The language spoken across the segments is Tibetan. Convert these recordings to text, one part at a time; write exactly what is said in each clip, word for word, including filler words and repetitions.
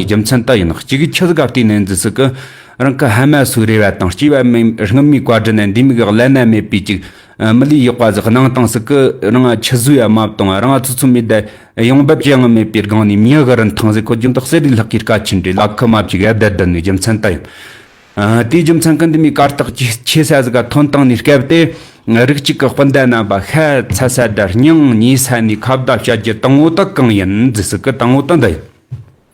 རྒྱུ་མཚན་དེ་ཡིན། གཅིག་གི་ཆི་ཟིག་ག་བལྟས་ནས་འདི་ཟིག་གི་རང་གི་ཕ་མ་སུ་རེ་བ་དང་སྐྱེ་བ་མེད་སྔོན་མའི་བཀའ་དྲིན་ནས་འདི་མི་གི་བླ་ན་མེད་པའི་ཅིག་མི་ལུས་ཡག་པ་ཟིག་གནང་དང་ཟིག་གི་རང་ཆི་ཟིག་ཡ་མ་བཏང་རང་ཚོ་ཚོ་མི་བསྡད་ཡོང་འབབ་ཅི་ཡང་མེད་པའི་སྒང་ནས་མྱི་གི་རིན་ཐང་ཟིག་གོ་རྒྱུ་འདི་གསེར་རི་ལྷག་གི་དཀའ་ཆེན་རེད། ལ་ཁུ་མ་ཅིག་ཡ་བསྡད་བསྡད་ནས་རྒྱུ་མཚན་དེ་ཡིན། ཨ། དེའི་རྒྱུ་མཚན་གི་འདི་མོའི་གར་སྟེགས་ཆེ་ཆེ་ས་ཟིག་ག་ཐོན་བཏང་ནས་སྐབས་དེ་རིགས་གཅིག་གི་སྤུན་ཟླ་རྣམ་པ་ཤ་ཚ་ས་དང་སྙིང་ཉེ་ས་ནས་ཁ་བརྡ་བྱ་རྒྱུ་དང་བོ་དག་གང་ཡིན་འདི་ཟིག་གི་དང་བོ་དག་འདི་ཡིན།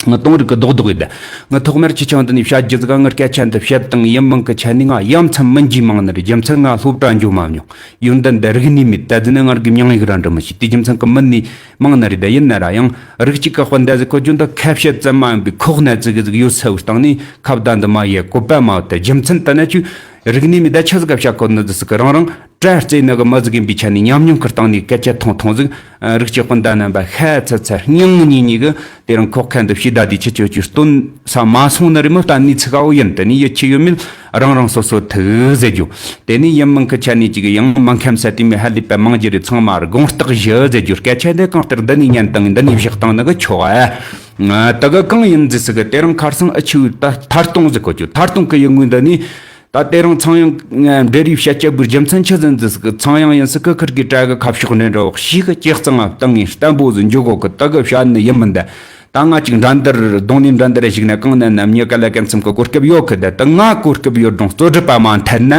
ང་དོང་རིག་གི་རྡོག་རྡོག་ཡིན་ད། ང་ཐོག་མར་ཁྱེད་ཆང་འདི་ནས་བཤད་རྒྱུ་ཟིག་ག་ངའི་སྐད་ཆ་འདི་བཤད་དང་ཡིན་མིན་གི་ཆ་ནས་ང་ཡ་མཚན་མི་འཇིགས་མང་ནི་རེད། རྒྱུ་མཚན་ང་སློབ་གྲྭ་འགྱོ་མ་མྱོང་། ཡོན་ཏན་འདི་རིག་གནས་མེད་ད་འདི་ནི་ང་རིག་མྱང་ཡིག་ར་འདྲ་མི་ཤེས། དེ་རྒྱུ་མཚན་གི་མི་ནི་མང་ནི་རེད། ད་ཡིན་ན་ར་ཡང་རིགས་གཅིག་གི་སྤུན་ཟླ་ཟིག་གོ་རྒྱུ་འདི་ཁ་བཤད་ཙམ་མ་ཡིན་པའི་ཁོག་ན་ཙི་གི་ཟིག་ཡོད་ས་བོའི་སྟེང་ནས་ཁ་བརྡ་འདི་མ་ཡེ་བཀོད་པ་མ་བོ་ད་རྒྱུ་མཚན་ད་ན་ཆུ་རིག་གནས་མེད་ད་ཆི་ཟིག་ག་བཤད་གོ་ནི་འདི་ཟིག་གི་རང་རང་གྲྭ་རྩེ་ནི་གི་མི་ཟིག་ཡིན་པའི་ཆ་ནས་ཉམས་མྱོང་གི་སྟེང་ནས་སྐད་ཆ་ཐུང་ཐུང་ཟིག་རིགས་གཅིག་སྤུན་ཟླ་རྣམ་པ་ཤ་ཚ་ཚ་སྙིང་ཉེ་ཉེ་གི་དེ་རིང་ཁོག་ཁ་འདི་ཕྱི་ཟླ་དེ་ཆི་ཆོ་ཆོ་སྟོན་ས་མ་སོང་ནི་རེད། མི་ལྟ་ནི་ཚིག་ག་བོ་ཡིན། དེ་ནི་ཡིད་ཆེས་ཡོད་མེད་རང་རང་སོ་སོ་ཐུག་ཟེར་རྒྱུ། དེ་ནས་ཡིན་མིན་གི་ཆ་ནས་ཅིག་ཡང་མ་ཁམས་ས་དེ་མི་ཧ་ལས་པ་མང་རྒྱུ་རེད། ཚང་མ་དགོངས་དག་ཞུ་ཟེར་རྒྱུ་སྐད་ཆ་འདི་གང་ལྟར་འདི་ནས་ཉན་དང་འདི་ནས་བཞག་དང་ནི་གི་ཆོག་ཨ། ད་གི་གང་ཡིན་ཟེར་ཟིག་གི་དེ་རིང་ཁར་སང་ཨ་ཆུ་ད་ཐར་གཏོང་ཟེར་གོ་རྒྱུ་ཐར་གཏོང་གི་ཡི་ངོས་འདི་ནས་ད་དེ་རིང་ཚངས་དབྱངས་འབྲེལ་རིས་བཤད་སྤྱད་པའི་རྒྱུ་མཚན་ཆི་ཟིག་ཟེར་ཟིག་གི་ཚངས་དབྱངས་ཡིན་ཟིག་གི་ཁིར་གི་གྲལ་གི་ཁ་ཕྱོགས་འདྲེན་འདྲ་བོ་ཞིག་གི་ལྕེ་གཙང་ང་བཏང་ངས་བརྟན་པོ་ཟིག་འཇོག་གོ་གི་ད་གི་བཤད་ནི་ཡིན་མིན་ད། ད་ང་ཅིག་འགྲན་བསྡུར་གདོང་ལེན་འགྲན་བསྡུར་ཞིག་ན་གང་ན་ན་མྱི་ག་ལ་གན་ཚམ་གི་གོ་སྐབས་ཡོད་གི་ད་ད་ང་གོ་སྐབས་ཡོད་རུང་རྩོད་སྒྲུབ་པ་མ་འཐད་ན་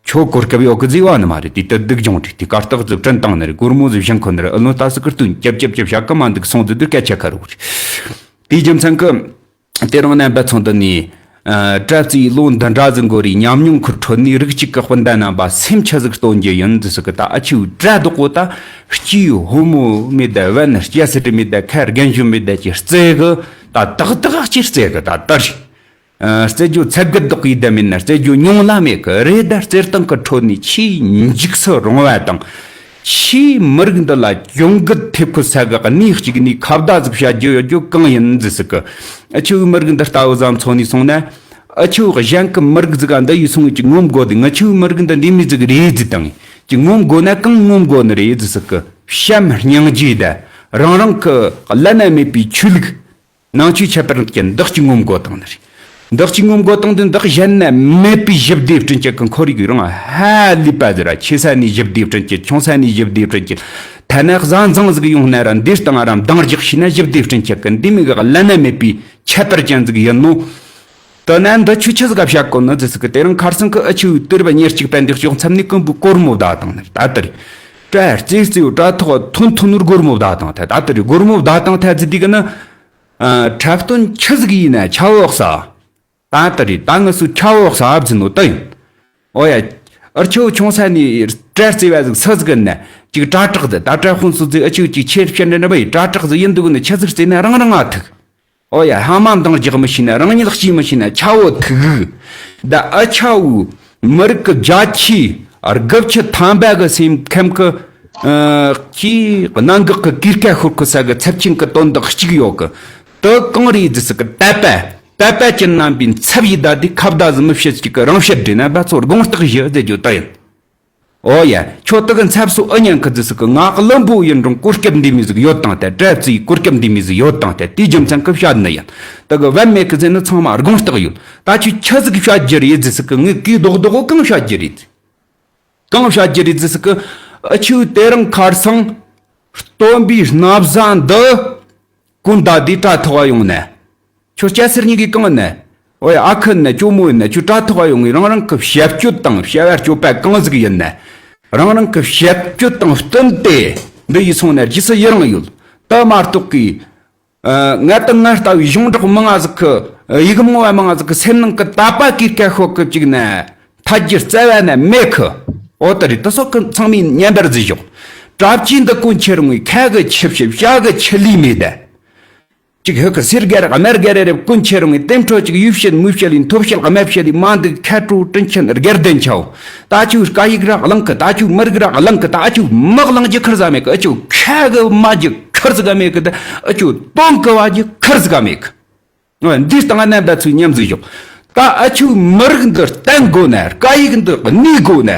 ཁྱོད་གོ་སྐབས་ཡོད་གི་ཟིག་བ་ནི་མ་རེད། དེ་ད་སྡུག་སྦྱོང་དྲུག་དེ་གར་སྟེགས་ཟིག་བྲིན་བཏང་ནི་རེད། སྒོར་མོ་ཟིག་བཞེངས་གོ་ནི་རེད། ཨ་ལོ་ད་སི་ཀིར་དུ་ཀྱབ་ཀྱབ་ཀྱབ་བྱ་གི་མ་འདུག་སོང་ཟིག་དུ་སྐད་ཆ་ཁ་རུ་རེད། དེའི་རྒྱུ་མཚན་གི་དེ་རིང་རྣམ་པ་ཚོ་འདི་ནས་ཨ་གྲྭ་བཙུགས་ལོ་འདི་འདྲ་ཟིག་འགོར་རེ་ཉམས་མྱོང་ཁུར་ཁྲོད་ནས་རིགས་གཅིག་གི་སྤུན་ཟླ་རྣམ་པ་སེམས་ཆ་ཟིག་སྟོན་རྒྱུ་ཡིན་ཟེར་གི་ད་ཨ་ཆུ་གྲྭ་རྡོག་པོ་ད་སྐྱིད་ཧོ་མོ་མེད་ད་བན་སྐྱ་སེར་མེད་ད་ཁ་རྒན་གཞོན་མེད་ད་ཀྱི་རྩེ་གི་ད་ཏག་ཏག་ཅིག་རྩེ་གི་ད་ལྟར་རྩེ་རྒྱུ་ཚད་བརྒལ་དག་ཡིན་ད་མིན་ན་རྩེ་རྒྱུ་ཉུང་ལ་མེད་གི་རེད། ད་རྩེ་སྟངས་གི་ཁྲོད་ནས་ཆེས་འཇིགས་སུ་རུང་བ་དང་། ཆེས་མི་རིགས་འདི་ལ་གྱོང་གུད་ཐེབས་ཁུལ་ས་གི་གནས་གཅིག་ནས་ཁ་བརྡ་ཟིག་བྱ་རྒྱུ་ཡོད་རྒྱུ་གང་ཡིན་ཟེར་ཟིག་གི་ཨ་ཆུ་མི་རིགས་འདི་ལྟ་བུ་ཟམ་ཚོ་ནས་སོང་ན་ཨ་ཆུ་གཞན་གི་མི་རིགས་ཟིག་ག་འདི་ཡིས་སོང་ཅིག་ངོམ་དགོ་དེ་ང་ཆུ་མི་རིགས་འདི་འདི་མི་ཟིག་རེད་ཟིག་དང་ཅིག་ངོམ་དགོ་ན་གང་ངོམ་དགོ་ནི་རེད་ཟེར་ཟིག་གི་བྱམས་སྙིང་རྗེ་ད་རང་རང་གི་བླ་ན་མེད་པའི་ཆོས་ལུགས། ནང་ཆོས་ཁྱད་པར་ཅན་བདག་གཅིག་ངོམ་གོ་དང་ནི་རེད། བདག་གཅིག་ངོམ་གོ་དང་དེ་བདག་གཞན་ན་མེད་པའི་ཞི་བདེ་བསྐྲུན་བྱེད་ཀྱི་ཁོར་ཡུག་རང་ཧ་ལས་པ་ཟེར་ར་ཆེ་ས་ནས་ཞི་བདེ་བསྐྲུན་བྱེད་ཆུང་ས་ནས་ཞི་བདེ་བསྐྲུན་བྱེད་ཐ་ན་གཟའ་འཛིང་ཟིག་ཡོང་ན་ར་འདིར་བཏང་ར་འདང་རྒྱག་ཤེས་ན་ཞི་བདེ་བསྐྲུན་བྱེད་ཀྱི་འདི་མི་གི་བླ་ན་མེད་པའི་ཁྱད་པར་ཅན་ཟིག་ཡིན་ནོ། དེ་ན་འདི་ཆུ་ཆི་ཟིག་ག་བཤད་གོ་ནི་ཟེར་ཟིག་གི་དེ་རིང་ཁར་སང་གི་ཨ་ཆུ་དུར་བ་ཉེར་གཅིག་པ་འདི་ཕྱོགས་མཚམས་ནས་ཀུན་པོའི་སྒོར་མོ་བདའ་དང་ནི་ད་ལྟ་རེད། གྲྭ་རྩེ་རྩེའུ་གྲྭ་ཐོག་ཐོན་ཐོན་ནོར་སྒོར་མོ་བདའ་དང་ཐལ་ད་ལྟ་རེད། སྒོར་མོ་བདའ་དང་ཐལ་ཟིག་དེ་གི་ནི། ཨ། འཁྲབ་སྟོན་ཆི་ཟིག་ཡིན་ན་ཆ་འོག་ས། ད་ལྟ་རེད། ད་ངི་སུ་ཆ་འོག་ས་ཨབ་ཟིན་ནོ་ད་ཡིན། ཨོ་ཡ། ཨར་ཆོ་ཆུང་ས་ནས་གྲྭ་རྩེ་བ་ཟིག་སུ་ཟིག་ཡིན་ན་ཅིག་གྲྭ་གྲགས་ཟིག་ད་གྲྭ་ཧོན་སུ་ཟིག་ཨ་ཆོ་ཅིག་ཆེར་བཤད་འདྲ་འདྲ་བ་ཡི་གྲྭ་གྲགས་ཟིག་ཡིན་འདུག་ནི་ཆི་ཟིག་རྩེ་ན་རང་རང་ཨ་ཐུག་ཨོ་ཡ། ཧ་མ་འདང་རྒྱག་མི་ཤེས་ན་རང་ཉིད་ལ་སྐྱིད་མི་ཤེས་ན་ཆ་འོ་ཐུག་གི། ད་ཨ་ཆ་འུ་མི་རིགས་ཀྱི་རྒྱ་ཆེའི་དགུ་བཅུ་ཐམ་པ་གི་སེམས་ཁམས་ཀྱི་ཨ་ཀྱི་གནད་འགག་གི་གུས་ཀ་ཤོར་ཁུ་ས་གི་ཚབས་ཆེན་གྱི་དོན་དག་གཅིག་ཡོད་གི། དེ་གང་རེད་ཟེར་ཟིག་གི་དད་པ། དད་པ་ཅན་རྣམ་པའི་ཚབ་ཡི་ད་དེ་ཁ་བརྡ་ཟིག་མི་བཤད་ཅིག་གི་རང་བཤད་འདྲེ་ན་བ་ཚོར་དགོངས་དག་ཞུ་ཟེར་རྒྱུ་ད་ཡིན། ཨོ་ཡ། ཁྱོད་དག་གི་འཚབ་སུ་ཨ་ཉན་གི་ཟེར་ཟིག་གི་ང་གླུ་འབུ་ཡིན་རུང་གོ་སྐབས་འདི་མི་ཟིག་ཡོད་དང་ཐལ། གྲྭ་བཙུགས་གོ་སྐབས་འདི་མི་ཟིག་ཡོད་དང་ཐལ། དེའི་རྒྱུ་མཚན་གི་བཤད་ནི་ཡིན། དག་གི་བབ་མེད་གི་ཟེར་ནི་ཚང་མ་དགོངས་དག་ཡོད། ད་ཁྱོད་ཆི་ཟིག་བཤད་རྒྱུ་རེད་ཟེར་ཟིག་གི་ངས་གི་རྡོག་རྡོག་གི་གང་བཤད་རྒྱུ་རེད། གང་བཤད་རྒྱུ་རེད་ཟེར་ཟིག་གི་ཨ་ཆུ་དེ་རིང་ཁར་སང་སྟོན་པའི་སྣ་བཟའ་འདི་གོན་ད་དེ་གྲྭ་ཐོག་ཡོང་ནས། ཁྱོད་སྐྱ་སེར་གཉིས་ཀྱིས་གང་ནས། ཨོ་ཡ། ཨ་ཁུ་ནས་ཇོ་མོ་ཡིན་ནས་ཁྱོད་དྲ་ཐོག་ཡོང་ངས་རང་རང་གི་བྱ་སྤྱོད་དང་བྱ་བ་སྤྱོད་པ་གང་ཟིག་ཡིན་ནས། རང་རང་གི་བྱ་སྤྱོད་དང་བསྟུན་ཏེ་འདི་ཡིས་སོང་ནས་རྗེས་སུ་ཡི་རང་ཡོད། དེ་མ་གཏོགས་ཀི། ཨ། ང་དང་ང་ལྟ་བུའི་གཞུང་གྲོགས་མང་ང་ཟིག་གི་ཡི་གེ་མང་བ་མང་ང་ཟིག་གི་སེམས་ནང་གི་དད་པ་གིས་སྐད་ཤོག་གི་བཅུག་ནས་ཐད་རྒྱུ་རྩ་བ་ནས་མེད་གི། ཨོ་ད་རེད། དེ་སོགས་ཀྱི་ཚང་མས་ཉན་པར་གཟིགས་ཤོག་གྲྭ་བཅུ་འདི་གོན་ཁྱེར་ངས་ཁ་གི་ཆུ་བྱེད་བྱ་གི་ཆུ་ལུས་མེད་དེ། གཅིག་ཧུ་ཁ་སེར་གེ་ར་དམར་གེ་རེ་རེ་བཀོན་ཆེ་རུང་ངས་ལྟེམ་ཁྲོ་གཅིག་ཡུལ་བཤད་མུས་བཤད་ལིན་ཐོབ་བཤད་དམའ་བཤད་ལིན་མ་འདུག་ཁ་དྲོ་དྲིན་ཆེན་དགེ་ལྡན་ཆའོ། ད་ཆུ་སྐ་ཡིག་ར་གླང་གི་ད་ཆུ་མི་རིགས་ར་གླང་གི་ད་ཆུ་མི་གླང་རྒྱུ་ཁར་ཟ་མེད་གི། ཨ་ཆུ་ཁ་གི་མ་རྒྱུ་ཁར་ཟ་ག་མེད་གི། ད་ཨ་ཆུ་དོན་གི་བ་རྒྱུ་ཁར་ཟ་ག་མེད་གི། འདི་སྟེང་རྣམ་པ་ཚོས་མཉམ་ཟིག་ཞོག་ད་ཨ་ཆུ་མི་རིགས་འདི་བསྟན་དགོ་ན་སྐ་ཡིག་འདི་གནས་དགོ་ན།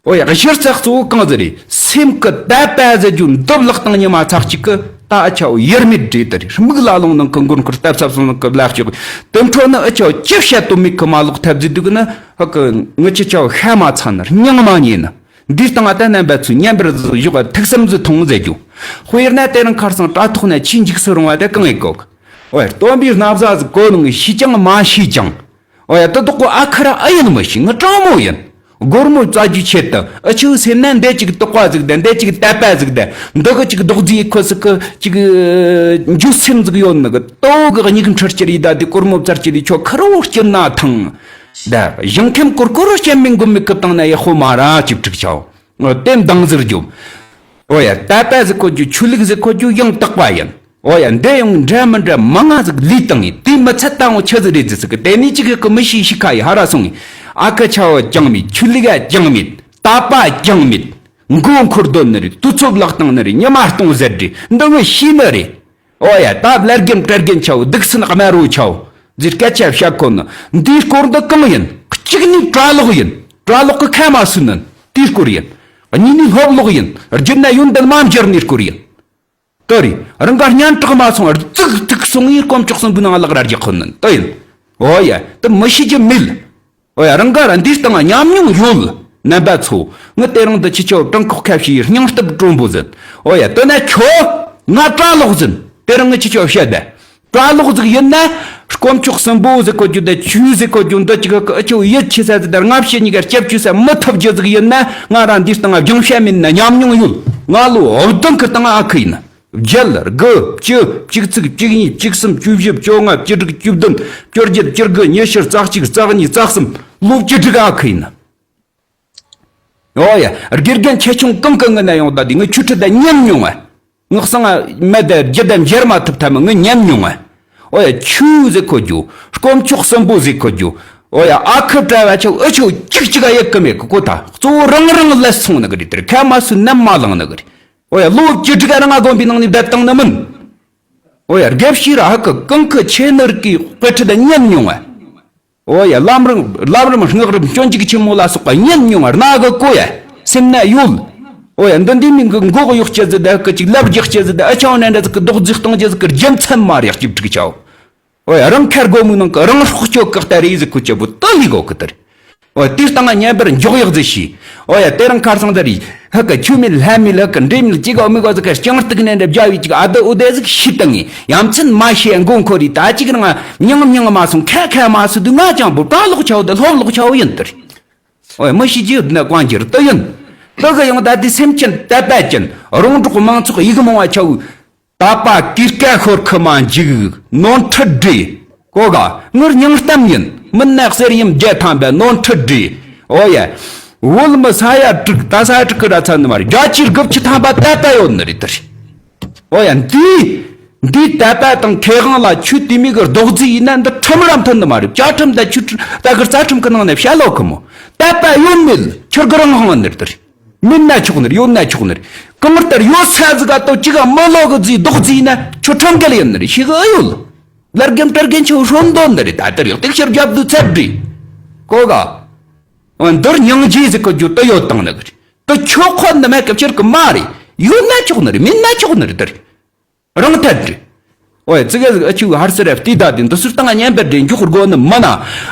ཨོ་ཡ། གཞི་རྩ་གཙོ་བོ་གང་ཟིག་རེད། སེམས་ཀྱི་དད་པ་ཟེར་རྒྱུ་འདི་བརླག་བཏང་ཉི་མ་ཚག་གཅིག་གི་ ད་ཨ་ཆའོ་ཡར་མེད་འདྲེ་དེ་རེད། སྨུག་ལ་ལོང་ནང་གི་མགོན་འཁོར་སྟབས་ཟབ་སོང་ནང་གི་ལ་ཤོག་དེ་འཕྲོ་ནི་ཨ་ཆའོ་ཅི་བཤད་དོ་མེད་གི་མ་ལོག་ཐབས་ཟིག་འདུག་ན། ཧ་གི་ངི་ཅི་ཆའོ་ཤ་མ་ཚ་ནི་སྙིང་མ་ཉེ་ནི། འདིའི་སྟེང་ང་ད་རྣམ་པ་ཚོས་ཉན་པར་བཞུགས་པ་ཐུགས་བསམ་ཟིག་ཐོངས་ཟེར་རྒྱུ། དཔེར་ན་དེ་རིང་ཁར་སང་དྲ་ཐོག་ན་ཆེས་འཇིགས་སུ་རུང་བ་དེ་གང་ཡིན་གོ་གི། ཨོ་ཡ། སྟོན་པའི་རྣམ་གཞག་ཟིག་གོ་ནང་ཤེས་ཀྱང་མ་ཤེས་ཀྱང་། ཨོ་ཡ། དེ་དག་གོ་ཨ་ཁ་ར་ཨ་ཡིན་མི་ཤེས། ངི་དྲང་མོ་ཡིན། སྒོར་མོ་བཙལ་རྒྱུའི་ཆེད་དུ་ཨ་ཆུ་སེམས་ན་འདི་གཅིག་དོགས་པ་ཟིག་དང་འདི་གཅིག་དད་པ་ཟིག་དང་འདི་གི་གཅིག་རྡོག་རྫིས་ཁོ་ཟིག་གི་གཅིག་འཇུ་སེམས་ཟིག་ཡོད་ནི་གི་ཏོ་གི་སྙིགས་འཕྲུལ་གྱི་རེད། ད་དེ་སྒོར་མོ་བཙལ་གྱི་རེད། ཁྱོད་ཁ་རོ་སྐྱིད་ན་ཐང་། ད་ཞིང་ཁམས་ཀོར་ཀོར་སྐྱེ་མིན་དགོན་མི་ཀི་བཏང་ན་ཡག་ཤོ་མ་ར་ཅིབ་ཀྲིག་ཆའོ། དེ་འདང་ཟིག་རྒྱོབ། ཨོ་ཡ། དད་པ་ཟིག་ཁོ་རྒྱུ་ཆོས་ལུགས་ཟིག་ཁོ་རྒྱུ་ཡང་དག་པ་ཡིན། ཨོ་ཡ། འདི་ཡང་འདྲ་མི་འདྲ་མང་ང་ཟིག་ལུས་བཏང་ངས་དེ་མི་ཚད་ད་འོ་ཆི་ཟིག་རེད་ཟིག་ཟིག་གི་དེ་ནས་ཅིག་གི་མི་ཤེས་ཤི་ཁ་ཡི་ཧ་ར་སོང་ངས། ཨ་ཁུ་ཆའོ་ཅང་མེད། ཆོས་ལུགས་ཨ་ཅང་མེད། དད་པ་ཅང་མེད། མགོ་འཁོར་འདོན་ནི་རེད། དུས་ཚོད་བརླག་བཏང་ནི་རེད། ཉི་མ་གཏོང་ཟེར་རེད། འདི་ངས་ཤེས་ནི་རེད། ཨོ་ཡ། ད་བླ་རྒན་བྲ་རྒན་ཆའོ་སྡིག་སྲིན་དམར་རོ་ཆའོ་ཟེར་སྐད་ཆ་བཤད་ཁོ་ནི། འདིའི་སྐོར་འདི་གང་ཡིན། གཅིག་ནི་གྲྭ་ལོག་ཡིན། གྲྭ་ལོག་གི་ཁ་མ་སུ་ནན་དེའི་སྐོར་ཡིན། གཉིས་ནི་སློབ་ལོག་ཡིན། བརྒྱུད་ན་ཡོན་ཏན་མ་འབྱར་ནི་སྐོར་ཡིན། དེ་རེད། རང་ག་སྙན་གྲགས་མ་སོང་རྫིག་ཐིག་སོང་ངས་དཀོན་མཆོག་གསུམ་པོའི་ནང་ལག་ར་རྒྱག་ཁོ་ནན་དེ་ཡིན། ཨོ་ཡ། དེ་མི་ཤེས་རྒྱུ་མེད། ཨོ་ཡ། རང་ག་ར་འདིའི་སྟེང་ལ་ཉམས་མྱོང་ཡོད། རྣམ་པ་ཚོ། ངི་དེ་རིང་འདི་ཁྱེད་ཆོ་བྲང་ཁོག་ཁ་ཤས་སྙིང་སྟོབས་དྲོན་པོ་ཟིན། ཨོ་ཡ། དེ་ན་ཁྱོད་ང་གྲྭ་ལོག་ཟིན། དེ་རིང་ངི་ཁྱེད་ཆོ་བཤད་ད། གྲྭ་ལོག་ཟིག་ཡིན་ན། དཀོན་མཆོག་གསུམ་པོ་ཟིག་གོ་རྒྱུ་དེ་ཆོས་ཟིག་གོ་རྒྱུ་འདི་ཅིག་གི་ཨ་ཆོ་ཡིད་ཆེས་ས་ཟིག་དང་ང་བཤད་གཉིས་ཀ་སྐྱབས་བཅོལ་ས་མི་ཐུབ་རྒྱུ་ཟིག་ཡིན་ན། ང་ར་འདིའི་སྟེང་ལ་སྦྱང་བྱ་མེད་ན་ཉམས་མྱོང་ཡོད། ང་ལོ་བདུན་གི་སྟེང་ཨ་ཁུ་ཡིན། བརྒྱད། དགུ། བཅུ། བཅུ་གཅིག། བཅུ་གཉིས། བཅུ་གསུམ། བཅུ་བཞི། བཅོ་ལྔ། བཅུ་དྲུག། བཅུ་བདུན། བཅོ་བརྒྱད། བཅུ་དགུ། ཉི་ཤུ། རྩ་གཅིག། རྩ་གཉིས། རྩ་གསུམ། ལོ་བཅུ་དྲུག་ཨ་ཁུ་ཡིན། ཨོ་ཡ། དགེ་རྒན་ཆེ་ཆུང་གང་གི་ངི་ན་ཡོང་ད་དེ་ངི་ཆོས་ཁྲིད་ད་ཉན་མྱོང་ང་། ངག་སང་ང་མེད་དེ་རྒྱུད་དམ་འབྱར་མ་ཐུབ་ཐབས་ངི་ཉན་མྱོང་ང་། ཨོ་ཡ། ཆོས་ཟེར་ཁོ་རྒྱུ། དཀོན་མཆོག་གསུམ་པོ་ཟེར་ཁོ་རྒྱུ། ཨོ་ཡ། ཨ་ཁུ་གྲྭ་བ་ཆོ་ཨུ་ཆོ་ཅིག་ཅིག་ཨ་ཡེ་གི་མེད་གི་གོ་ད་གཙོ་བོ་རང་རང་ལས་སོང་ནི་གི་རེད། དེར་ཁ་མ་སུ་ནམ་མ་ལངས་ནི་གི་རེད། ཨོ་ཡ། ལོ་བཅུ་དྲུག་རང་ང་དགོན་པའི་ནང་ནས་བསྡད་བཏང་ནི་མིན། ཨོ་ཡ། དགེ་བཤེས་ར་ཧ་གི་གང་གི་ཆེ་ནི་རིག་གི་དཔེ་ཁྲིད་ད་ཉན་མྱོང་ང་། ཨོ་ཡ། ལམ་རིམ་ལམ་རིམ་སྔགས་རིམ་སྤྱོད་འཇུག་ཆེན་མོ་ལ་སོགས་པ་ཉན་མྱོང་བ་རྣ་གི་གོ་ཡ། སེམས་ན་ཡོད། ཨོ་ཡ། འདི་འདི་མིན་གི་མགོ་གི་གཡོག་སྤྱད་ཟི་ད་གི་ཅིག་ལབ་རྒྱག་སྤྱད་ཟི་ད་ཨ་ཆང་ནན་ད་ཟི་གི་རྡོག་རྫིས་གཏོང་རྒྱུ་ཟི་གི་རྒྱུ་མཚན་མ་རེག་ཅིབ་ཀྲིག་ཆའོ། ཨོ་ཡ། རང་ཁར་སྒོ་མོའི་ནང་གི་རང་སྲོག་གཅོད་གི་ལྟ་རེ་ཟི་ཁུ་ཅེ་བུ་ཏི་ལི་གོ་གི་དེར། ཨོ་ཡ། དེའི་སྟེང་ང་ཉན་པར་འཇོག་ཡག་ཟི་ཤི། ཨོ་ཡ། དེ་རང་ཁར་སང་ད་རི། ཧ་གི་ཆུ་མེད་ལྷ་མེད་ལ་གི་འདྲེ་མེད་ཅི་ག་མི་ག་ཟི་གི་སྤྱང་སྟེགས་ནན་ད་བྱ་བའི་ཅིག་ཨ་ད་ཨུ་ད་ཟི་ཤི་ཏང་ངི་ཡ་མཚན་མ་ཤེས་མགོ་འཁོར་རི་ད་ཅིག་རང་ཉང་ཉང་མ་སོང་ཁ་ཁ་མ་སུ་དུ་ང་ཅང་བུ་གྲྭ་ལོག་ཆའོ་ད་སློབ་ལོག་ཆའོ་ཡིན་དེར། ཨོ་ཡ། མི་ཤི་རྒྱུ་ན་གང་རྒྱུར་ཏི་ཡིན། ཏི་གི་ཡང་ད་དེ་སེམས་ཅན་དད་པ་ཅན་རོང་འབྲོག་མང་ཚོགས་ཡིག་མང་བ་ཆའོ། དད་པ་གུས་ཀ་ཤོར་ཁི་མ་འཇིག་ནོར་འཁྲུལ་འདྲེ། གོ་ག་ངུར་སྙིང་གཏམ་ཡིན་མིན་ན་གསེར་ཡུམ་བརྒྱད་ཐམ་པའི་ནོར་འཁྲུལ་འདྲེ། ཨོ་ཡ། བོད་མི་ས་ཡ་དྲུག་ད་ས་ཡ་དྲུག་གི་ར་ཚ་ནི་མ་རེད། བརྒྱ་ཆའི་དགུ་བཅུ་ཐམ་པ་དད་པ་ཡོད་ནི་རེད་དེ་རེད། ཨོ་ཡ། འདི་འདི་དད་པ་དང་ཁེ་དབང་ལ་ཆོས་དུས་མིག་གི་རྡོག་རྫིས་ཡིན་ན་འདི་ཁྲིམས་ར་མཐུན་ནི་མ་རེད། བཅའ་ཁྲིམས་དང་ཆོས་ཁྲིམས་ད་གི་རྩ་ཁྲིམས་གི་ནང་ནས་བཤད་ལོ་ཁི་མོ། དད་པ་ཡོད་མེད་ཁྱོད་གི་རང་དབང་ནི་རེད་དེ་རེད། མིན་ན་ཆོག་ནི་རེད། ཡོད་ན་ཆོག་ནི་རེད། གང་ལྟར་ཡོད་ས་ཟིག་ག་ཏོ་ཅི་ག་མི་ལོ་གི་རྫིས་རྡོག་རྫིས་ན་ཁྱོད་ཁྲིམས་འགལ་ཡིན་ནི་རེད། ཤི་གི་ཨེ་ཡོད། ལར་རྒན་ཏར་རྒན་ཆོ་ཧྲོན་དོན་ནི་རེད། ད་ལྟར་ཡག་ཏིག་ཤར་རྒྱབ་དུ་ཚད་རེད། གོ་ག་འདིར་སྙིང་རྗེ་ཟིག་གི་རྒྱུ་ཏི་ཡོད་དང་ནི་གི་རེད། ཏི་ཆོག་ཁོ་ནི་མེད་གི་ཕྱིར་གི་མ་རེད། ཡོད་ན་ཆོག་ནི་རེད། མིན་ན་ཆོག་ནི་རེད། དེ་རེད། རང་ཐད་རེད། ཨོ་ཡ། ཙི་གེ་ཟིག་ཨ་ཆུ་ཧར་སི་རེ་བལྟས་ད་དེ་འདི་སུར་བཏང་ང་ཉན་པར་རེ་འཇོག་དགོས་ནི་མིན་ན།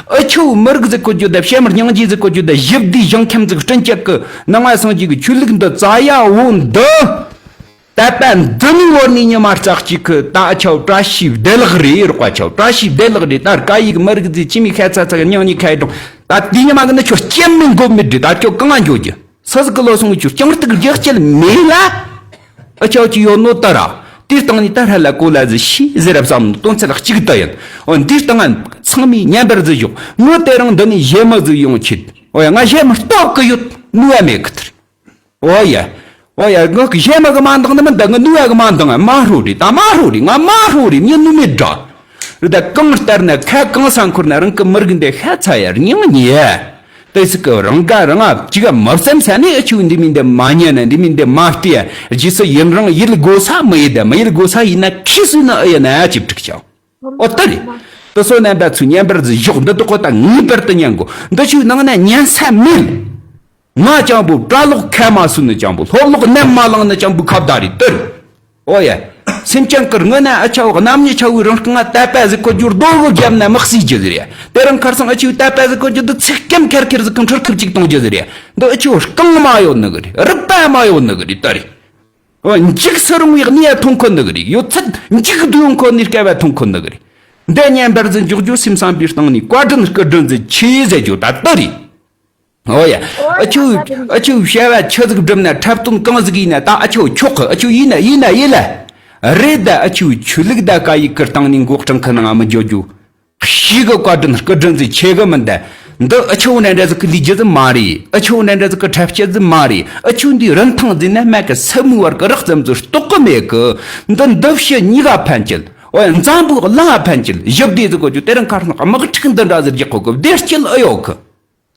ཨ་ཆུ་མི་རིགས་ཟིག་གོ་རྒྱུ་དང་བཤད་མི་སྙིང་རྗེ་ཟིག་གོ་རྒྱུ་དང་ཞི་བདེའི་ཞིང་ཁམས་ཟིག་བསྐྲུན་བྱེད་ཀི་ནང་བ་སངས་རྒྱས་ཀི་ཆོས་ལུགས་འདི་རྩ་ཡ་བོ་འདི། དད་པ་འདི་ནི་བོར་ནི་ཉི་མ་རྩ་གཅིག་གི་ད་ཨ་ཆའོ་བཀྲ་ཤིས་བདེ་ལེགས་རེད། རོགས་པ་ཆའོ་བཀྲ་ཤིས་བདེ་ལེགས་རེད། ད་ར་ཀ་ཡིག་མི་རིགས་ཟིག་ཅི་མི་ཁ་ཚ་ཚ་གི་སྙིང་ཉི་ཁ་ཡི་དྲུང་ད་དེ་ཉི་མ་གི་ནི་ཁྱོད་སྐྱེ་མི་འགོ་མི་འདྲི། ད་ཁྱོད་གང་ང་འགྱོ་རྒྱུ། སུ་ཟིག་གི་ལོ་སོང་གི་ཆུ་རྐྱང་རྟགས་རྒྱག་ཅེས་མེད་ལ། ཨ་ཆའོ་ཅི་ཡོད་ནོ་ད་ར། དེའི་སྟེང་ནས་ད་ར་ལ་གོ་ལ་ཟི་ཤི་ཟེར་རབ་བསམ་ནོ་དོན་ཚད་ལ་གཅིག་ད་ཡིན། འོ་འདིའི་སྟེང་ང་ཚང་མས་ཉན་པར་ཟི་ཞོག་ངོ་དེ་རིང་འདི་ནས་གཞས་མ་ཟིག་ཡོང་ཆེད། འོ་ཡ། ང་གཞས་མ་སྟོབས་གི་ཡོད་ནུས་བ་མེད་གི་ཐར། འོ་ཡ། འོ་ཡ། ངོ་གཞས་མ་གི་མ་འདང་ནི་མིན་ད། ངི་ནུས་བ་གི་མ་འདང་ང་མ་ཧྲོ་རེད། ད་མ་ཧྲོ་རེད། ང་མ་ཧྲོ་རེད། ངི་ནུས་མེད་འདྲ། རེད་ད་གང་ལྟར་ན་ཁ་གང་ས་འཁོར་ན་རང་གི་མི་རིགས་འདི་ཤ་ཚ་ཡ་སྙིང་ཉེ། དེ་སི་ཀི་རང་ག་རང་ང་ཅི་ག་མི་བསམ་ས་ནས་ཨ་ཆུ་འདི་མིན་འདི་མ་ཉན་ན་འདི་མིན་འདི་མ་བལྟས་ཡ། རྗེས་སུ་ཡིན་རང་ཡིད་དགོས་ས་མི་ཡིད་ད་མི་ཡིད་དགོས་ས་ཡིན་ན་ཁྱི་སུ་ན་ཨ་ཡ་ན་ཅིབ་ཀྲིག་ཆའོ། ཨོ་ད་རེད། དེ་སོ་རྣམ་པ་ཚོས་ཉན་པར་ཟི་ཞོག་འདི་དག་གོ་ད་ངེས་པར་དུ་ཉན་དགོ་འདི་ཆུ་ནང་ན་ཉན་ས་མེད། ང་ཅང་བུ་གྲྭ་ལོག་ཁ་མ་སུ་ནི་ཅང་བུ་སློབ་ལོག་ནམ་མ་ལང་ནི་ཅང་བུ་ཁ་བརྡ་རེད་དེར། ཨོ་ཡ། སེམས་ཅན་གྱི་སྔོན་ན་ཨ་ཆ་བོ་གནམ་མྱི་ཆ་བོའི་རང་རྐང་ང་དད་པ་ཟིག་གོ་རྒྱུ་རྡོ་གོ་རྒྱབ་ན་དམག་སྲིད་རྒྱུ་ཟིག་རེད། དེ་རིང་ཁར་སང་ཨ་ཆུའི་དད་པ་ཟིག་གོ་རྒྱུ་འདི་ཚིག་སྐམ་ཁེར་ཁེར་ཟིག་གི་འཁྲིལ་ཁུར་ཅིག་གཏོང་རྒྱུ་ཟིག་རེད། འདི་ཨ་ཆུ་བོ་རྐང་མ་ཡོད་ནི་གི་རེད། རུས་པ་མ་ཡོད་ནི་གི་རེད། ད་རེད། འཇིགས་སུ་རུང་བའི་གནས་མཐོང་ཁོ་ནི་གི་རེད། ཡོད་ཚད་འཇིགས་སྡུག་ཡོང་ཁོ་ནི་སྐལ་བ་མཐོང་ཁོ་ནི་གི་རེད། འདི་ཉན་པར་ཟིན་འཇོག་རྒྱུ་སེམས་བསམ་པའི་སྟེང་ནས་བཀའ་དྲིན་སྐུ་དྲིན་ཟིག་ཆེ་ཟེར་རྒྱུ་ད་ལྟ་རེད། ཨོ་ཡ། ཨ་ཆུ། ཨ་ཆུ་བྱ་བ་ཆི་ཟིག་བསྒྲུབ་ན་འཁྲབ་སྟོན་གང་ཟིག་ཡིན་ན་ད་ཨ་ཆུ་ཆོག་གི། ཨ་ཆུ་ཡིན་ན་ཡིན་ན་ཡིན་ལ། རེད་ད། ཨ་ཆུ་ཆོས་ལུགས་ད་ག་ཡིག་གི་སྟེང་ནས་འགོག་སྲུང་གི་ནང་མི་འཇོག་རྒྱུ། ཤི་གི་བཀའ་དྲིན་སྐུ་དྲིན་ཟིག་ཆེ་གི་མིན་ད། འདི་ཨ་ཆུ་ནན་འདྲ་ཟིག་གི་ལས་རྒྱུ་ཟིག་མ་རེད། ཨ་ཆུ་ནན་འདྲ་ཟིག་གི་འཁྲབ་བྱེད་ཟིག་མ་རེད། ཨ་ཆུ་འདི་རིན་ཐང་ཟིན་ན་སྨད་གི་སེན་མོའི་བར་གི་རགས་ཙམ་ཟིག་རྟོགས་གི་མེད་གི། འདི་འདི་ཕྱི་གཉིས་ཀ་ཕན་ཆད། ཨོ་ཡ། འཛམ་བུ་གླིང་ང་ཕན་ཆད། ཞི་བདེ་ཟིག་གོ་རྒྱུ་དེ་རིང་ཁར་སང་དམག་འཁྲུག་འདི་འདྲ་ཟིག་རྒྱག་གོ་གི་བདེ་སྐྱིད་ཨེ་ཡོད་གི།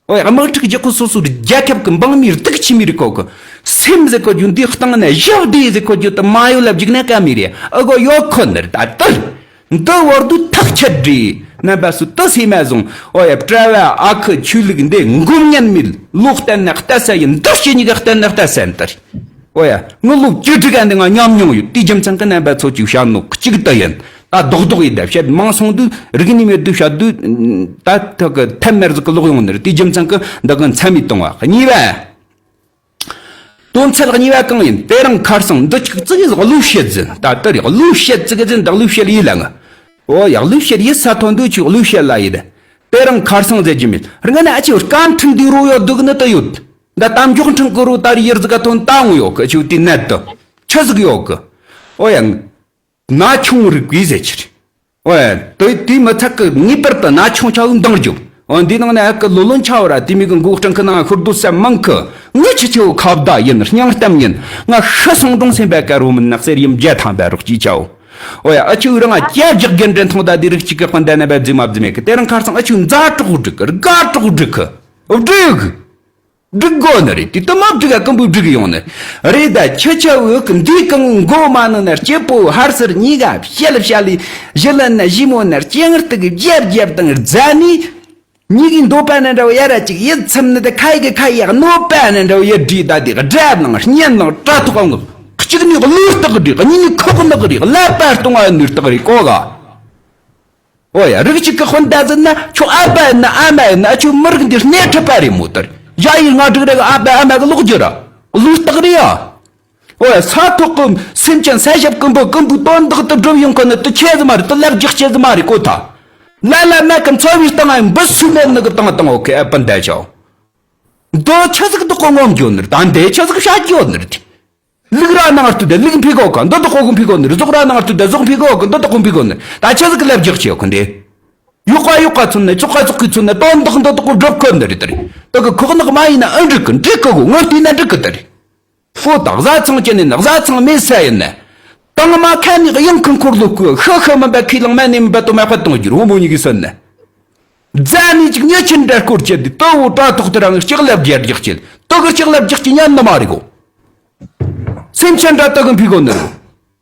ཨོ་ཡ། དམག་འཁྲུག་རྒྱག་གོ་སོ་སོའི་རྒྱལ་ཁབ་ཀྱི་འབངས་མིའི་སྡུག་ཆེ་མི་རིག་གོ་གི། སེམས་ཟེར་གོ་རྒྱུ་འདི་སྟེང་ན་ཞི་བདེ་ཟེར་གོ་རྒྱུ་དེ་མ་ཡོད་ལ་འཇིག་ན་ཀ་མི་རེད། ཨ་གོ་ཡོད་ཁོ་ནི་རེད། ད་དུ་འདི་བར་དུ་ཐག་ཆད་རེད། རྣམ་པ་སུ་དུ་སེ་མ་བཟུང་། ཨོ་ཡ། གྲྭ་བ་ཨ་ཁུ་ཆོས་ལུགས་འདི་མགོ་ཉན་མེད། ལོ་བསྟན་ན་ལྟ་ས་ཡིན། འདི་ཕྱི་གཉིས་ཀ་བསྟན་ན་ལྟ་ས་ཡིན་ད་རེད། ཨོ་ཡ། ངའི་ལོ་བཅུ་དྲུག་ག་འདི་ང་མཉམ་མྱོང་ཡོད། དེའི་རྒྱུ་མཚན་གྱི་རྣམ་པ་ཚོ་ཅིག་བཤད་ནོ་གཅིག་ད་ཡིན། ད་རྡོག་རྡོག་ཡིན་ད་བཤད་མང་སོང་དུས་རིག་ནི་མེད་དུས་བཤད་དུས། ད་ཐག་གི་ཐབས་མེད་ཟིག་གི་ལོག་ཡོང་ནི་རེད། དེའི་རྒྱུ་མཚན་གྱི་འདི་གི་མཚམས་མི་གཏོང་བ། གཉིས་པ། དོན་ཚན་གཉིས་པ་གང་ཡིན། དེ་རིང་ཁར་སང་འདི་ཅིག་ཙི་གི་ཟིག་གླུ་བཤད་ཟིན། ད་ད་རེད། གླུ་བཤད་ཙི་གི་ཟིན་ད་གླུ་བཤད་ཡིན་ལ་ང་། ཨོ་ཡ། གླུ་བཤད་ཡིན་ས་ཐོན་དུས་ཅིག་གླུ་བཤད་ལ་ཡིན་ད། དེ་རིང་ཁར་སང་ཟེར་རྒྱུ་མེད། རང་ན་ཨ་ཅེ་སྐར་ཕྲེང་འདི་རུ་ཡོད་འདུག་ནི་ད་ཡོད། ད་ད་མགྱོགས་འཕྲང་གི་རུ་ད་རེད། ཡིར་ཟིག་ག་ཐོན་ད་འོང་ཡོད་གི། ཨ་ཅེ་དེ་ནད་དུ་ཆི་ཟིག་ཡོད་གི། ཨོ་ཡ། ན་ཆུང་རིག་པའི་ཟེར་ཆི་རེད། ཨོ་ཡ། དེ་དེ་མི་ཚད་གི་ངེས་པར་དུ་ན་ཆུང་ཆ་བོ་འདང་རྒྱོབ། ཨོ་འདི་ནང་ན་ཨ་ཀི་ལོ་ལོན་ཆ་བོ་ར་དེ་མི་གི་འགོག་སྲུང་གི་ནང་ཤོར་དུ་སེམས་མང་གི། ངི་ཆི་ཆེ་བོ་ཁ་བརྡ་ཡིན། སྙིང་གཏམ་ཡིན། ང་ཤི་སོང་གྲོང་སེམས་པ་དཀར་བོ་མིན་ན་གསེར་ཡུམ་བརྒྱ་ཐམ་པ་རོགས་ཀྱིས་ཆའོ། ཨོ་ཡ། ཨ་ཆུ་རང་ང་སྐྱ་རྒྱག་རྒན་འདྲེན་ཐོང་ད་དེ་རིགས་གཅིག་གི་སྤུན་ཟླ་རྣམ་པ་རྫི་མ་རྫི་མེད་གི། དེ་རིང་ཁར་སང་ཨ་ཆུ་མཛའ་གྲོགས་སྒྲིག་གི། དགའ་གྲོགས་སྒྲིག་གི། སྒྲིག་གི། སྒྲིག་དགོས་ནི་རེད། དེ་དུ་མ་སྒྲིག་ག་ཀུན་པོ་སྒྲིག་ཡོང་ནི་རེད། ད་ཁྱེད་ཆ་བོ་གི་འདིའི་གང་མགོ་མ་ནི་ན་སྐྱེ་པོ་ཧར་སར་གཉིས་ཀ་བཤད་བཤད་ལི་ཞི་ལ་ན་ཞི་མོ་ན་སྐྱེ་ངར་དུ་གི་རྒྱབ་རྒྱབ་དང་རྫ་ནི། གཉིས་ཀའི་འདོད་པ་ན་འདྲ་བོ་ཡ་ར་ཅིག་ཡིད་ཚིམ་ནི་དེ་ཁ་ཡི་གི་ཁ་ཡི་གནོད་པ་ན་འདྲ་བོ་ཡ་བྲིས་ད་དེ་དགྲ་ནང་གཉེན་ནང་དྲ་ཐོག་ངོ་གཅིག་ནི་གླུ་རྟགས་བྲིས། གཉིས་ནི་ཁོག་ནག་རེད། ཀླད་པ་སྟོང་བ་ནི་རྟགས་རེད་གོ་ག། ཨོ་ཡ། རིགས་གཅིག་གི་སྤུན་ཟླ་ཟིན་ན་ཁྱོད་ཨ་ཕ་ཡིན་ན་ཨ་མ་ཡིན་ན་ཁྱོད་མི་རིགས་འདི་སྣེ་ཁྲིད་པ་རེད་མོ། ལྟར་ཡ་ཡི་ང་སྒྲིག་རེ་གི་ཨ་ཕ་ཨ་མ་གི་ལོག་རྒྱུ་ར་ལུས་རྟགས་རེད་ཡ། ཨོ་ཡ། ས་ཐོག་གི་སེམས་ཅན་ས་ཞབས་ཀུན་པོ་ཀུན་པོའི་དོན་དག་ཏུ་སྒྲུབ་ཡོང་གི་ནི་དུ་ཆེ་ཟི་མ་རེད། དུ་ལབ་རྒྱག་ཆེ་ཟི་མ་རེད་གོ་ཐ། ལ་ལ་མ་གི་འཚོ་བའི་སྟེང་ང་འབུ་སུ་མེད་ནི་གི་བཏང་བཏང་ཨོ་ཁེ་ཨ་ཕ་འདའ་ཆོག་འདི་ཆི་ཟིག་འདི་ཁོ་ངོམ་འགྱོ་ནི་རེད། ད་འདི་ཆི་ཟིག་བཤད་འགྱོ་ནི་རེད། ལུག་ར་ནང་ལྟོས་ཏེ་ལུག་འཕེལ་གོ་ག་འདི་དག་གོ་གི་འཕེལ་གོ་ནི་རེད། ཟོག་ར་ནང་ལྟོས་ཏེ་ཟོག་འཕེལ་གོ་གི་འདི་དག་གོ་འཕེལ་གོ་ནི་རེད། ད་ཆི་ཟིག་གི་ལབ་རྒྱག་ཆེ་གོ་འདི། ཡོག་ག་ཡོག་ག་ཚུན་ནས་ཚོགས་ག་ཚོགས་གི་ཚུན་ནས་དོན་དག་འདི་དག་གོ་སྒྲུབ་གོ་ནི་རེད། དེ་རེད། དེ་གི་ཁོག་ནག་མ་ཡིན་ན་ཨེ་འགྲིག་གི། འགྲིག་གི་གོ་ངོ་བལྟས་ན་འགྲིག་གི་དེ་རེད། ཧོ་ད་བཟའ་ཚང་ཅན་ནས་ན་བཟའ་ཚང་མེད་ས་ཡིན་ན། དང་མ་ཁ་ནས་གཡང་ཁུ་འཁོར་ལོ་ཀུ་ཤ་ཤ་མིན་པ་ཁས་བླངས་མ་ནས་མིན་པ་དོ་མ་ཕད་གཏོང་རྒྱུར་བུ་མོ་གཉིས་ཀྱི་སོན་ནས། རྫ་ནས་ཅིག་ཉེ་ཆེན་འདྲ་སྐོར་བྱེད་དུས་དོ་བོ་དྲ་ཐོག་ཏུ་རང་ལྕགས་ལབ་རྒྱག་རྒྱག་བྱེད། དོ་གི་ལྕགས་ལབ་རྒྱག་གི་ཉན་ནི་མ་རེད་གོ། སེམས་ཅན་འདྲ་དག་གི་འཕེལ་གོ་ནི་རེད།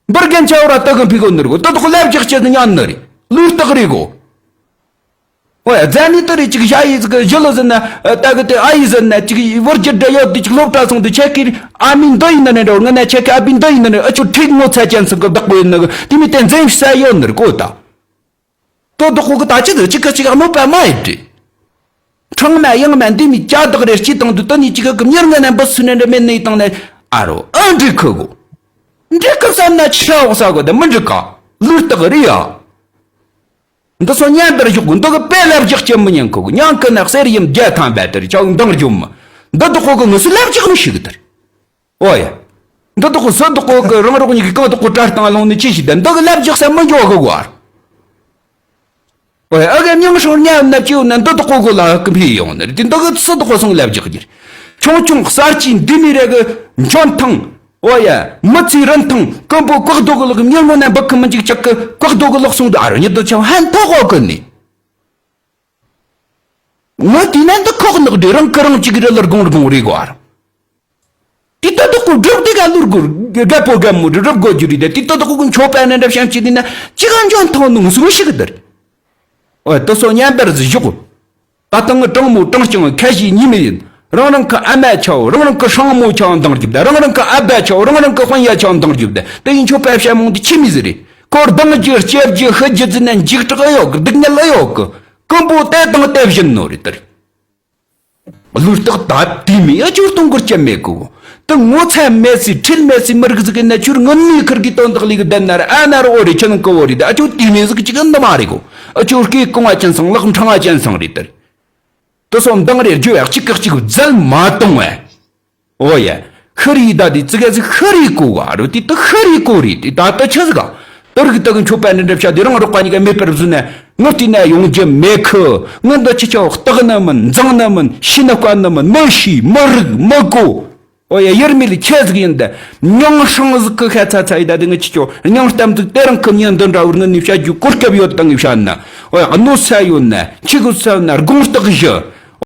འབུར་རྒན་ཆ་བོ་ར་དག་གི་འཕེལ་གོ་ནི་རེད་གོ། དོ་དོ་ལབ་རྒྱག་བྱེད་དུ་ཉན་ནི་རེད། ལུས་རྟགས་རེད་གོ། ཨོ་ཡ། རྫ་ནས་དེ་རེད། ཅིག་ཞ་ཡི་ཟིག་གི་ཞི་ལོ་ཟིན་ན་ད་གི་དེ་ཨ་ཡི་ཟིན་ན་ཅིག་བུར་གྱི་འདྲ་ཡོད་དེ་ཅིག་སློབ་གྲྭ་སོང་དུས་ཆེ་གི་ཨ་མི་འདི་ཡིན་ན་ནི་འདྲ་བོ་ང་ན་ཆེ་གི་ཨ་བི་འདི་ཡིན་ན་ནི་ཨ་ཆུ་ཁྲིག་ངོ་ཚ་ཅན་སོང་གི་བདག་པོ་ཡིན་ན་གི་དེ་མི་དེ་འཛེམ་ས་ཡོད་ནི་རེད་གོ་ད། དོ་དོ་ཁོ་གི་ད་ཅི་དེ་ཅིག་གི་ཅིག་གནོད་པ་མ་ཡིན་དྲི། ཁྲང་མ་ཡང་མ་འདི་མི་ཅག་བདག་རེ་སྐྱིད་དང་དུ་ད་ནི་ཅིག་གི་མྱུར་ང་ན་འབུ་སུ་ནི་འདྲ་མེད་ནི་དང་ནི་ཨ་རོ་ཨ་འགྲིག་གི་གོ། འགྲིག་གི་བསམ་ན་ཆ་འོག་ས་གོ་ད་མི་འགྲིག་ག། ལུས་རྟགས་རེད་ཡ། འདི་ཚོ་ཉན་པར་ཞོག་གི། འདི་གི་དཔེ་ལབ་རྒྱག་ཅན་མི་ཉན་གི། ཉན་གི་ན་གསེར་ཡུམ་བརྒྱ་ཐམ་པ་དེར་ཆའོ་འདང་རྒྱུ་མི། འདི་དག་གོ་གི་ངུ་སུ་ལབ་རྒྱག་མི་ཤེས་གི་དེར། ཨོ་ཡ། འདི་དག་གོ་སུ་དག་གོ་གི་རང་རོགས་གཉིས་ཀྱི་གང་དག་གོ་དྲ་སྟེང་ལོང་ནི་ཅི་ཞིག་དེ་འདི་གི་ལབ་རྒྱག་ས་མི་འཇོག་གི་བར། ཨོ་ཡ། ཨ་གི་མྱང་སྲང་ཉམས་ན་སྐྱེའུ་ན་འདི་དག་གོ་གི་ལ་ཧ་གི་འཕེལ་ཡོང་ནི་རེད། འདི་གི་སུ་དག་གོ་སོང་ལབ་རྒྱག་རྒྱུ། ཆུང་ཆུང་གསར་སྐྱེས་འདི་མི་རེ་གི་འཇོན་ཐང་། ཨོ་ཡ། མི་ཚེའི་རིན་ཐང་ཀུན་པོ་བཀག་རྡོ་གི་ལག་མྱུར་མོ་ན་འབུ་ཁི་མི་འཇིག་ཅག་གི་བཀག་རྡོ་གི་ལག་སོང་དུ་ཨ་རོ་ཉི་དོ་ཆ་ཧན་ཐོག་གོ་གི་ནི། ངོ་དེ་ན་འདི་ཁོག་ནག་འདྲེ་རང་གི་རང་གཅིག་རེ་ལར་དགོང་དགོང་རེ་གོ་ཨ་རོ། དེ་ལྟ་དུ་ཁོ་སྒྲུབ་དེ་ག་ལུར་གོ་རྒད་པོ་རྒད་མོ་རེ་རབ་གོ་རྒྱུ་རེད། དེ་ལྟ་དུ་ཁོ་གི་མཆོད་པ་ན་འདྲ་བཤམས་ཅི་དེ་ན་ཅི་ག་འཇོན་ཐང་ནུང་སུ་ཞིག་གི་དར། ཨོ་དེ་སོ་ཉམས་པར་ཟི་ཞོག་ད་ལྟ་ངི་དྲང་མོ་དྲང་རྐྱང་ཁ་ཞིག་ཉི་མ་ཡིན། རང་རང་གི་ཨ་མ་ཆའོ། རང་རང་གི་སྲིང་མོ་ཆའོ་འདང་རྒྱབ་ད། རང་རང་གི་ཨ་ཕ་ཆའོ། རང་རང་གི་སྤུན་ཡ་ཆའོ་འདང་རྒྱབ་ད། དེ་ཡིན་ཆོག་པ་བྱ་མོང་དེ་ཆི་མི་ཟིག་རེད། ཁོ་སྡང་རྒྱུ་སྐྱེ་རྒྱུ་ཤི་རྒྱུ་ཟིན་ན་འཇིགས་སྐྲག་ཡོད་གི། སྡུག་བསྔལ་ཡོད་གི། ཀུན་པོ་དེ་དང་དེ་བཞིན་ནོ་རེད་དར། ལུས་རྟགས་ད་དེ་མི་ཨ་ཅོར་གཏོང་གར་བཅད་མེད་གི། དེ་ངོ་ཚ་མེད་སི་ཁྲེལ་མེད་སི་མི་རིགས་ཟིག་ཡིན་ན་ཁྱོད་ངུ་མའི་ཁུར་གི་དོན་དག་ལས་གི་བསྡད་ན་ར་ཨ་ན་ར་ཨོ་རེད། ཁྱེད་ནང་གི་ཨོ་རེད། ད་ཨ་ཅོ་དེ་མི་ཟིག་གཅིག་འདི་མ་རེད་གོ། ཨ་ཅོ་སྐེ་གོང་བ་ཅན་སང་ལག་འཕྲང་བ་ཅན་སང་རེད་དར། དེ་སོ་འདང་རེ་རྒྱུ་ཡག་གཅིག་གི་གཅིག་བཙལ་མ་གཏོང་བས། ཨོ་ཡ། ཤི་རི་ད་དེ་ཙི་ག་ཟིག་ཤི་རི་གོ་བ་རུ་དེ་དེ་ཤི་རི་གོ་རི་དེ་ད་ལྟ་ཆི་ཟིག་ག་དེ་རིགས་དེ་གི་མཆོད་པ་འདྲ་འདྲ་བྱ་དེ་རང་རོགས་པ་གཉིས་ཀ་མེད་པར་བཟོས་ན་ངུ་བལྟས་ན་ཡོང་རྒྱུ་མེད་གི། ངུ་འདི་ཆི་ཆོག་བརྟག་ནི་མིན། འཛིང་ནི་མིན། ཤེས་ནི་དཀའ་ནི་མིན། མི་ཤེས་མི་རིག་མི་གོ། ཨོ་ཡ། ཡུལ་མི་ལ་ཁྱེད་ཟིག་ཡིན་ད། མྱང་སྲང་ཟིག་གི་ཤ་ཚ་ཚ་ཡི་ད་དེ་ངི་ཆི་ཆོག་སྙིང་གཏམ་ཟིག་དེ་རིང་གི་ཉིན་འདི་འདྲ་བར་ངི་ནི་བཤད་རྒྱུ་གོ་སྐབས་ཡོད་ད་ངི་བཤད་ན། ཨོ་ཡ། གནོད་ས་ཡོད་ན་ཁྱི་གི་ས་ཡོད་ན་དགོངས་དག་ཞུ།